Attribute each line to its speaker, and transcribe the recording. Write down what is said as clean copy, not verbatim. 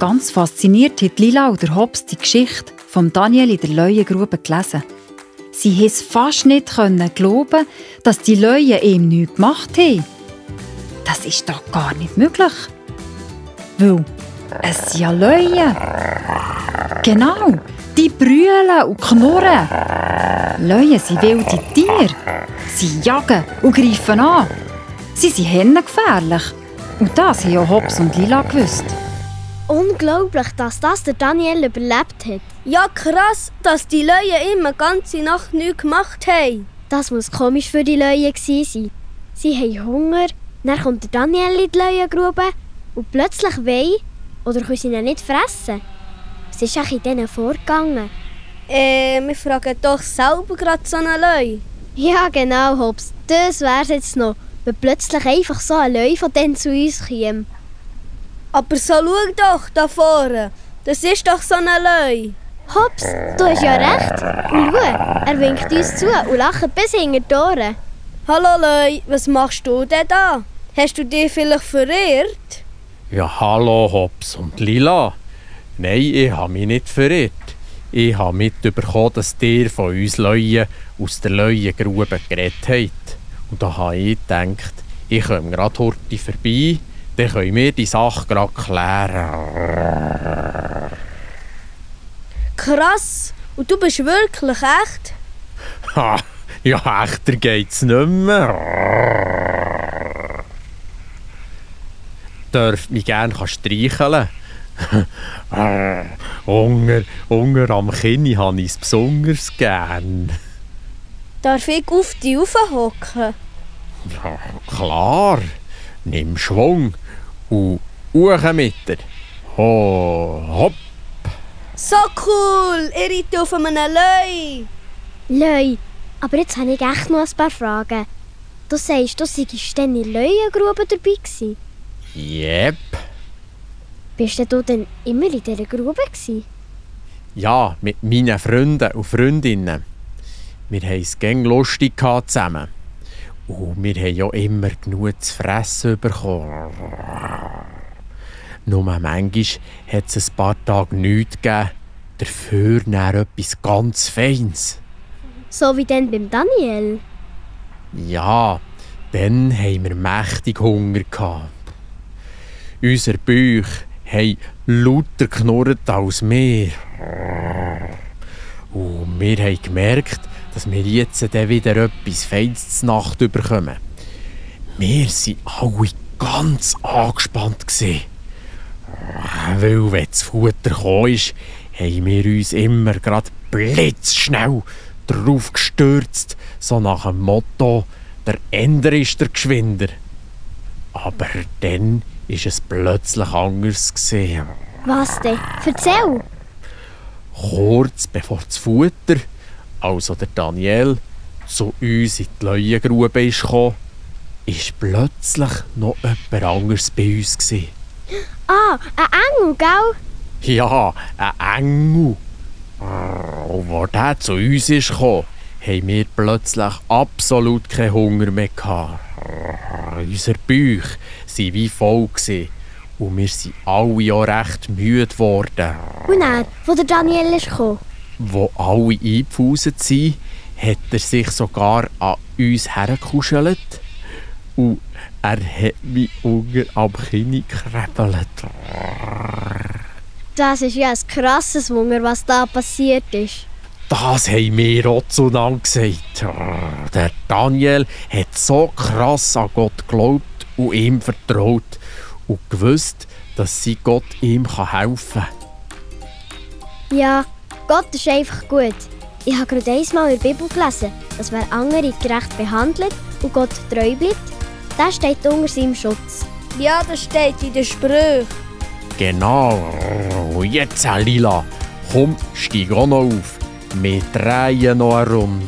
Speaker 1: Ganz fasziniert hat Lila und der Hobbs die Geschichte von Daniel in der Leuengrube gelesen. Sie konnten es fast nicht glauben, dass die Leuen ihm nichts gemacht haben. Das ist doch gar nicht möglich. Weil es sind ja Leuen. Genau, die brüllen und knurren. Leuen sind wilde Tiere. Sie jagen und greifen an. Sie sind hennengefährlich. Und das haben auch Hobbs und Lila gewusst.
Speaker 2: Unglaublich, dass das der Daniel überlebt hat.
Speaker 3: Ja, krass, dass die Leuen immer die ganze Nacht nichts gemacht haben.
Speaker 2: Das muss komisch für die Leuen gewesen sein. Sie haben Hunger, dann kommt der Daniel in die Leuengrube und plötzlich wollen oder können sie ihn nicht fressen. Was ist eigentlich in denen vorgegangen?
Speaker 3: Wir fragen doch selber gerade so eine Leu.
Speaker 2: Ja, genau, Hobbs. Das wär's jetzt noch, wenn plötzlich einfach so ein Leu von denen zu uns käme.
Speaker 3: Aber so schau doch da vorne. Das ist doch so eine Leu.
Speaker 2: Hobbs, du hast ja recht. Und schau, er winkt uns zu und lacht bis hinter die Ohren.
Speaker 3: Hallo Leu, was machst du denn da? Hast du dich vielleicht verirrt?
Speaker 4: Ja, hallo Hobbs und Lila. Nein, ich habe mich nicht verirrt. Ich habe mitbekommen, dass ihr von uns Leuen aus der Leuengrube geredet habt. Und da habe ich gedacht, ich komme gerade heute vorbei, dann können wir die Sache gerade klären.
Speaker 3: Krass, und du bist wirklich echt?
Speaker 4: Ha, ja, echter geht's nicht mehr. Dürft mich gerne streicheln. Hunger am Kinn habe ich es besonders gern.
Speaker 3: Darf ich auf dich hocken?
Speaker 4: Ja, klar. Nimm Schwung und hoch mit dir. Ho, hopp.
Speaker 3: So cool, ich reite auf einem Leu.
Speaker 2: Leu, aber jetzt habe ich echt noch ein paar Fragen. Du sagst, du seist dann in der Leuengrube dabei gewesen?
Speaker 4: Jep.
Speaker 2: Bist du denn immer in dieser Grube gewesen?
Speaker 4: Ja, mit meinen Freunden und Freundinnen. Wir haben es gern lustig zusammen. Und wir haben ja immer genug zu fressen bekommen. Nur manchmal hat es ein paar Tage nichts gegeben, dafür dann etwas ganz Feines.
Speaker 2: So wie dann beim Daniel?
Speaker 4: Ja, dann haben wir mächtig Hunger gehabt. Unsere Bäuche haben lauter geknurrt als wir. Und wir haben gemerkt, dass wir jetzt dann wieder etwas Feines zur Nacht bekommen. Wir waren alle ganz angespannt. Weil, wenn das Futter kam, haben wir uns immer gerade blitzschnell drauf gestürzt, so nach dem Motto, der Ender ist der Geschwinder. Aber dann war es plötzlich anders.
Speaker 2: Was denn? Erzähl!
Speaker 4: Kurz bevor das Futter, also der Daniel, zu uns in die Leuengrube kam, war plötzlich noch jemand anderes bei uns.
Speaker 2: Ah, ein Engel, gell?
Speaker 4: Ja, ein Engel. Und als der zu uns kam, haben wir plötzlich absolut keinen Hunger mehr gehabt. Unsere Bäuche waren wie voll und wir sind alle auch recht müde geworden.
Speaker 2: Und dann, wo der Daniel kam?
Speaker 4: Wo alle eingepfuset sind, hat er sich sogar an uns hergekuschelt. Und er hat mich unter am Kinn gekrebelt.
Speaker 2: Das ist ja ein krasses Wunder, was da passiert ist.
Speaker 4: Das haben wir auch zueinander gesagt. Der Daniel hat so krass an Gott geglaubt und ihm vertraut und gewusst, dass sein Gott ihm helfen kann.
Speaker 2: Ja, Gott ist einfach gut. Ich habe gerade einmal in der Bibel gelesen, dass wer andere gerecht behandelt und Gott treu bleibt, der steht unter seinem Schutz.
Speaker 3: Ja, das steht in den Sprüchen.
Speaker 4: Genau. Und jetzt, Lila, komm, steig auch noch auf. Wir drehen noch eine Runde.